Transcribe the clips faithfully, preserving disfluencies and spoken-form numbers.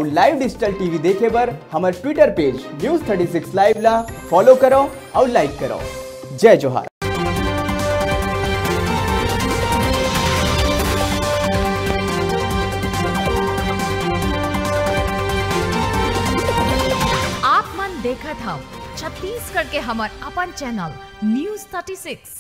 Live digital T V देखे बर हमर Twitter page News thirty six Live ला follow करो और like करो। जय जोहार। आप मन देखत हव छत्तीसगढ़ के हमर अपन channel News thirty six।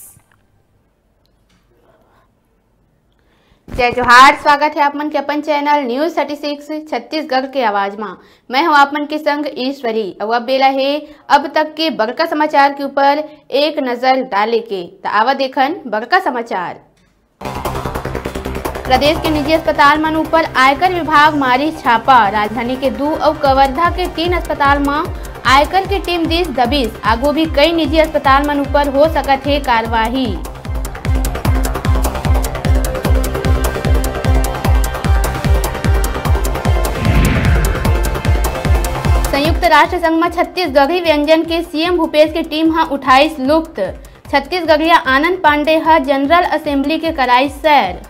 जय जोहार, स्वागत है आप मन के अपन channel News thirty six Chhattisgarh के आवाज मा। मैं हूं आप मन के संग ईश्वरी। अउ अब बेला हे अब तक के बड़का समाचार के ऊपर एक नजर डाले के। त आवा देखन बड़का समाचार। प्रदेश के निजी अस्पताल मन ऊपर आयकर विभाग मारिस छापा। राजधानी के दू अउ कवर्धा के तीन अस्पताल म आयकर के टीम दिस दबिस। आगू भी कई निजी अस्पताल मन ऊपर हो सकत हे कार्यवाही। संयुक्त राष्ट्र संघ म छत्तीसगढ़ी व्यंजन के सीएम भूपेश के टीम ह उठाइस लुफ्त। छत्तीसगढ़िया आनंद पांडे ह जनरल असेंबली के कराइस सैर।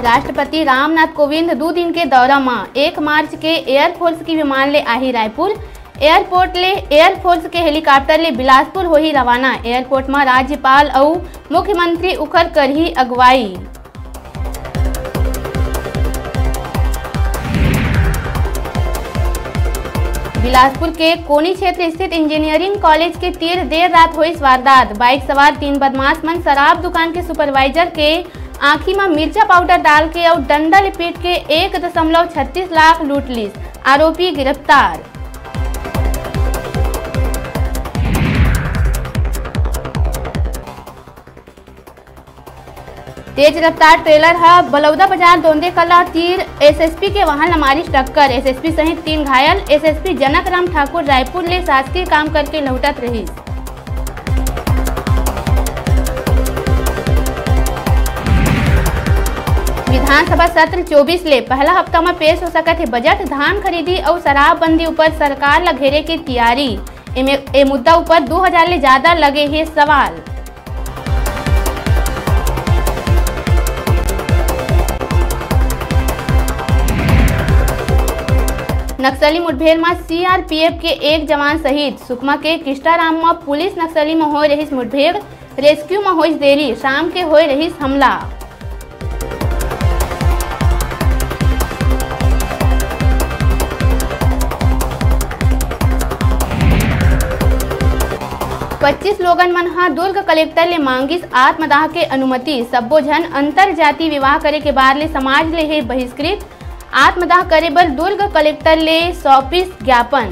राष्ट्रपति रामनाथ कोविंद दू दिन के दौरा म एक मार्च के एयरफोर्स के विमान ले आही रायपुर। एयरपोर्ट ले एयरफोर्स के हेलीकॉप्टर ले बिलासपुर होही रवाना। एयरपोर्ट म राज्यपाल अउ मुख्यमंत्री उखर करही अगुवाई। बिलासपुर के कोनी क्षेत्र स्थित इंजीनियरिंग कॉलेज के तीर देर रात होइस वारदात। बाइक सवार तीन बदमाश मन शराब दुकान के सुपरवाइजर के आंखी म मिर्चा पाउडर डाल के अउ डंडा ले पीट के एक दशमलव छत्तीस लाख लूट लीस। आरोपी गिरफ्तार। तेज रफ्तार ट्रेलर ह बलौदा बाजार दोंदेकला तीर एसएसपी के वाहन ल मारिस टक्कर। एसएसपी सहित तीन घायल। एसएसपी जनक राम ठाकुर रायपुर ले शासकीय काम करके लहुटत रहिस। विधानसभा सत्र चौबीस ले पहला हफ्ता म पेश हो सकत हे बजट। धान खरीदी अउ शराबबंदी ऊपर सरकार ल घेरे के तियारी। एमे, ए मुद्दा ऊपर दू हजार ले ज्यादा लगे हे सवाल। नक्सली मुठभेड़ म सीआरपीएफ के एक जवान शहीद। सुकमा के किस्टाराम म पुलिस नक्सली म होए रहिस मुठभेड़, रेस्क्यू म होइस देरी, शाम के होए रहिस हमला। पच्चीस लोगन मन ह दुर्ग कलेक्टर ले मांगिस आत्मदाह के अनुमति। सब्बो झन अंतर जाति विवाह करे के बाद ले समाज ले हे बहिष्कृत। आत्मदाह करे बर दुर्ग कलेक्टर ले सौंपिस ज्ञापन।